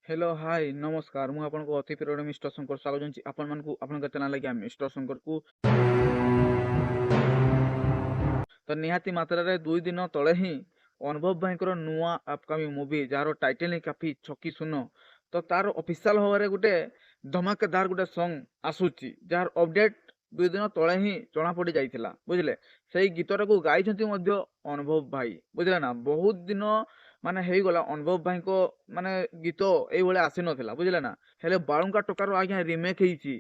Hello, high, ନମସ୍କାର। ମୁଁ ଆପଣଙ୍କ ଅତି ପ୍ରିୟ ମିଷ୍ଟର ଶଙ୍କର ସ୍ୱାଗତ ଜଣାଉଛି ଆପଣମାନଙ୍କୁ ଆପଣଙ୍କ ଚ୍ୟାନେଲ୍ ଆଜ୍ଞା ମିଷ୍ଟର ଶଙ୍କରକୁ। ତ ନିହାତି ମାତ୍ରାରେ 2 ଦିନ ତଳେ ହିଁ ଅନୁଭବ ଭାଇଙ୍କର ନୂଆ ଅପକମିଂ ମୁଭି, ଯାହାର ଟାଇଟେଲ୍ ହିଁ କାଫି ଛକି ଶୂନ, ତ ତାର ଅଫିସିଆଲ ଭାବରେ ଗୋଟେ ଧମାକେଦାର ଗୋଟେ ସଙ୍ଗ ଆସୁଛି, ଯାହାର ଅପଡେଟ୍ 2 ଦିନ ତଳେ ହିଁ ଜଣାପଡ଼ି ଯାଇଥିଲା, ବୁଝିଲେ। ସେଇ ଗୀତଟାକୁ ଗାଇଛନ୍ତି ମଧ୍ୟ ଅନୁଭବ ଭାଇ, ବୁଝିଲେ ନା। ବହୁତ ଦିନ ମାନେ ହେଇଗଲା, ଅନୁଭବ ଭାଇଙ୍କ ମାନେ ଗୀତ ଏଇଭଳିଆ ଆସିନଥିଲା, ବୁଝିଲେ ନା। ହେଲେ ବାଳୁଙ୍ଗା ଟୋକାର ଆଜ୍ଞା ରିମେକ୍ ହେଇଛି।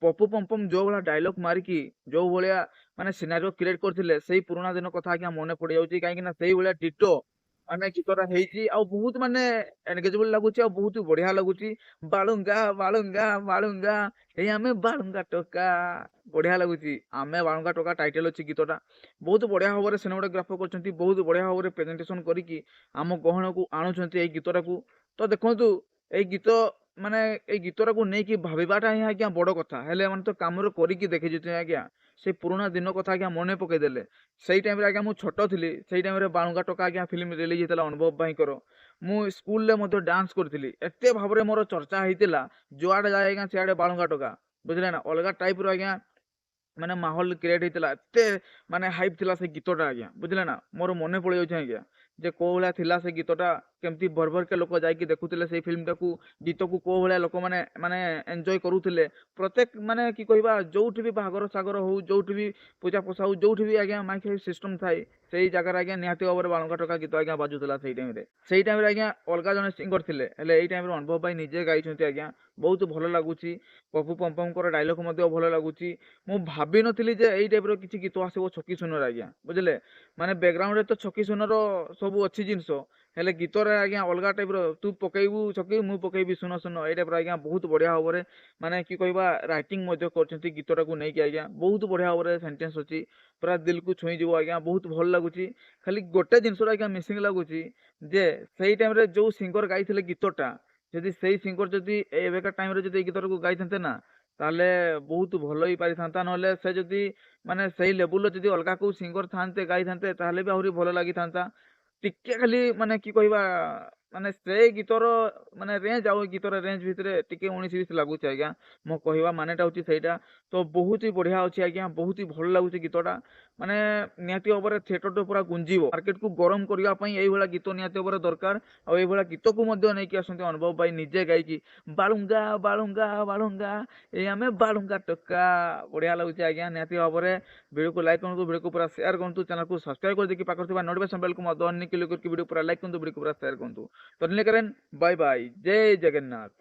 ପପୁ ପମ୍ପମ୍ ଯୋଉ ଭଳିଆ ଡାଇଲଗ ମାରିକି ଯୋଉ ଭଳିଆ ମାନେ ସିନାରିଓ କ୍ରିଏଟ୍ କରିଥିଲେ, ସେଇ ପୁରୁଣା ଦିନ କଥା ଆଜ୍ଞା ମନେ ପଡିଯାଉଛି, କାହିଁକି ନା ସେଇ ଭଳିଆ ଡିଟୋ ମାନେ ଗୀତଟା ହେଇଛି ଆଉ ବହୁତ ମାନେ ଏନଗେଜେବଲ ଲାଗୁଛି ଆଉ ବହୁତ ବଢିଆ ଲାଗୁଛି। ବାଳୁଙ୍ଗା, ବାଳୁଙ୍ଗା, ବାଳୁଙ୍ଗା, ଏଇ ଆମେ ବାଳୁଙ୍ଗା ଟୋକା, ବଢିଆ ଲାଗୁଛି। ଆମେ ବାଳୁଙ୍ଗା ଟୋକା ଟାଇଟେଲ ଅଛି ଗୀତଟା। ବହୁତ ବଢିଆ ଭାବରେ ସିନେମାଟୋଗ୍ରାଫର କରିଛନ୍ତି, ବହୁତ ବଢିଆ ଭାବରେ ପ୍ରେଜେଣ୍ଟେସନ କରିକି ଆମ ଗହଣକୁ ଆଣୁଛନ୍ତି ଏଇ ଗୀତଟାକୁ। ତ ଦେଖନ୍ତୁ, ଏଇ ଗୀତ ମାନେ ଏଇ ଗୀତଟାକୁ ନେଇକି ଭାବିବାଟା ହିଁ ଆଜ୍ଞା ବଡ କଥା। ହେଲେ ଏମାନେ ତ କାମରେ କରିକି ଦେଖେଇଛନ୍ତି ଆଜ୍ଞା। ସେ ପୁରୁଣା ଦିନ କଥା ଆଜ୍ଞା ମନେ ପକେଇଦେଲେ। ସେଇ ଟାଇମରେ ଆଜ୍ଞା ମୁଁ ଛୋଟ ଥିଲି। ସେଇ ଟାଇମରେ ବାଳୁଙ୍ଗା ଟୋକା ଆଜ୍ଞା ଫିଲ୍ମ ରିଲିଜ ହେଇଥିଲା ଅନୁଭବ ଭାଇଙ୍କର। ମୁଁ ସ୍କୁଲରେ ମଧ୍ୟ ଡାନ୍ସ କରିଥିଲି। ଏତେ ଭାବରେ ମୋର ଚର୍ଚ୍ଚା ହେଇଥିଲା, ଯୁଆଡେ ଯାଏ ଆଜ୍ଞା ସିଆଡେ ବାଳୁଙ୍ଗା ଟୋକା, ବୁଝିଲେ ନା। ଅଲଗା ଟାଇପର ଆଜ୍ଞା ମାନେ ମାହୋଲ କ୍ରିଏଟ ହେଇଥିଲା। ଏତେ ମାନେ ହାଇପ୍ ଥିଲା ସେ ଗୀତଟା ଆଜ୍ଞା, ବୁଝିଲେ ନା। ମୋର ମନେ ପଡିଯାଉଛି ଆଜ୍ଞା ଯେ କୋଉ ଭଳିଆ ଥିଲା ସେ ଗୀତଟା, କେମିତି ଭର ଭରକେ ଲୋକ ଯାଇକି ଦେଖୁଥିଲେ ସେଇ ଫିଲ୍ମଟାକୁ, ଗୀତକୁ କୋଉ ଭଳିଆ ଲୋକମାନେ ମାନେ ଏନ୍ଜୟ କରୁଥିଲେ। ପ୍ରତ୍ୟେକ ମାନେ କି କହିବା, ଯୋଉଠି ବି ବାହାଘର ସାଗର ହଉ, ଯୋଉଠି ବି ପୂଜା ପୋଷା ହଉ, ଯୋଉଠି ବି ଆଜ୍ଞା ମାଇକ୍ ସିଷ୍ଟମ ଥାଏ, ସେଇ ଜାଗାରେ ଆଜ୍ଞା ନିହାତି ଭାବରେ ବାଳୁଙ୍ଗା ଟୋକା ଗୀତ ଆଜ୍ଞା ବାଜୁଥିଲା ସେଇ ଟାଇମରେ। ସେଇ ଟାଇମରେ ଆଜ୍ଞା ଅଲଗା ଜଣେ ସିଙ୍ଗର ଥିଲେ, ହେଲେ ଏଇ ଟାଇମରେ ଅନୁଭବ ଭାଇ ନିଜେ ଗାଇଛନ୍ତି ଆଜ୍ଞା। ବହୁତ ଭଲ ଲାଗୁଛି। ପପୁ ପମ୍ପମଙ୍କର ଡାଇଲଗ ମଧ୍ୟ ଭଲ ଲାଗୁଛି। ମୁଁ ଭାବିନଥିଲି ଯେ ଏଇ ଟାଇପର କିଛି ଗୀତ ଆସିବ ଛକି ଶୂନରେ ଆଜ୍ଞା, ବୁଝିଲେ। ମାନେ ବ୍ୟାକଗ୍ରାଉଣ୍ଡରେ ତ ଛକି ଶୂନର ସବୁ ଅଛି ଜିନିଷ, ହେଲେ ଗୀତରେ ଆଜ୍ଞା ଅଲଗା ଟାଇପର, ତୁ ପକେଇବୁ ଛକି, ମୁଁ ପକେଇବି ଶୂନ ଶୂନ, ଏଇ ଟାଇପର ଆଜ୍ଞା ବହୁତ ବଢିଆ ଭାବରେ ମାନେ କି କହିବା ରାଇଟିଂ ମଧ୍ୟ କରିଛନ୍ତି ଗୀତଟାକୁ ନେଇକି ଆଜ୍ଞା। ବହୁତ ବଢିଆ ଭାବରେ ସେଣ୍ଟେନ୍ସ ଅଛି, ପୁରା ଦିଲକୁ ଛୁଇଁଯିବ ଆଜ୍ଞା। ବହୁତ ଭଲ ଲାଗୁଛି। ଖାଲି ଗୋଟେ ଜିନିଷଟା ଆଜ୍ଞା ମିସିଂ ଲାଗୁଛି ଯେ ସେଇ ଟାଇମରେ ଯୋଉ ସିଙ୍ଗର ଗାଇଥିଲେ ଗୀତଟା, ଯଦି ସେଇ ସିଙ୍ଗର ଯଦି ଏବେକା ଟାଇମରେ ଯଦି ଏଇ ଗୀତଟାକୁ ଗାଇଥାନ୍ତେ ନା, ତାହେଲେ ବହୁତ ଭଲ ହେଇପାରିଥାନ୍ତା। ନହେଲେ ସେ ଯଦି ମାନେ ସେଇ ଲେବୁଲର ଯଦି ଅଲଗା କୋଉ ସିଙ୍ଗର ଥାନ୍ତେ, ଗାଇଥାନ୍ତେ, ତାହେଲେ ବି ଆହୁରି ଭଲ ଲାଗିଥାନ୍ତା। ଟିକେ ଖାଲି ମାନେ କି କହିବା, ମାନେ ସେ ଗୀତର ମାନେ ରେଞ୍ଜ ଆଉ ଏ ଗୀତର ରେଞ୍ଜ ଭିତରେ ଟିକେ 19-20 ଲାଗୁଛି ଆଜ୍ଞା। ମୋ କହିବା ମାନେଟା ହଉଛି ସେଇଟା। ତ ବହୁତ ହି ବଢିଆ ଅଛି ଆଜ୍ଞା, ବହୁତ ହି ଭଲ ଲାଗୁଛି ଗୀତଟା। ମାନେ ନିହାତି ଭାବରେ ଥିଏଟରଟା ପୁରା ଗୁଞ୍ଜିବ। ମାର୍କେଟକୁ ଗରମ କରିବା ପାଇଁ ଏଇଭଳିଆ ଗୀତ ନିହାତି ଭାବରେ ଦରକାର। ଆଉ ଏଇଭଳିଆ ଗୀତକୁ ମଧ୍ୟ ନେଇକି ଆସନ୍ତି ଅନୁଭବ ଭାଇ ନିଜେ ଗାଇକି। ବାଳୁଙ୍ଗା, ବାଳୁଙ୍ଗା, ବାଳୁଙ୍ଗା, ଏଇ ଆମେ ବାଳୁଙ୍ଗା ଟୋକା, ବଢିଆ ଲାଗୁଛି ଆଜ୍ଞା। ନିହାତି ଭାବରେ ଭିଡ଼ିଓକୁ ଲାଇକ୍ କରନ୍ତୁ, ଭିଡ଼ିଓକୁ ପୁରା ସେୟାର କରନ୍ତୁ, ଚ୍ୟାନେଲକୁ ସବସ୍କ୍ରାଇବ କରିଦେଇକି ପାଖରେ ଥିବା ନୋଟିଫିକେସନ ବେଲକୁ ମଧ୍ୟ ଅନ୍ କ୍ଲିକ୍ କରିକି ଭିଡ଼ିଓ ପୁରା ଲାଇକ୍ କରନ୍ତୁ, ଭିଡ଼ିଓକୁ ପୁରା ସେୟାର କରନ୍ତୁ। ତ କରେନ୍, ବାଇ ବାଇ, ଜୟ ଜଗନ୍ନାଥ।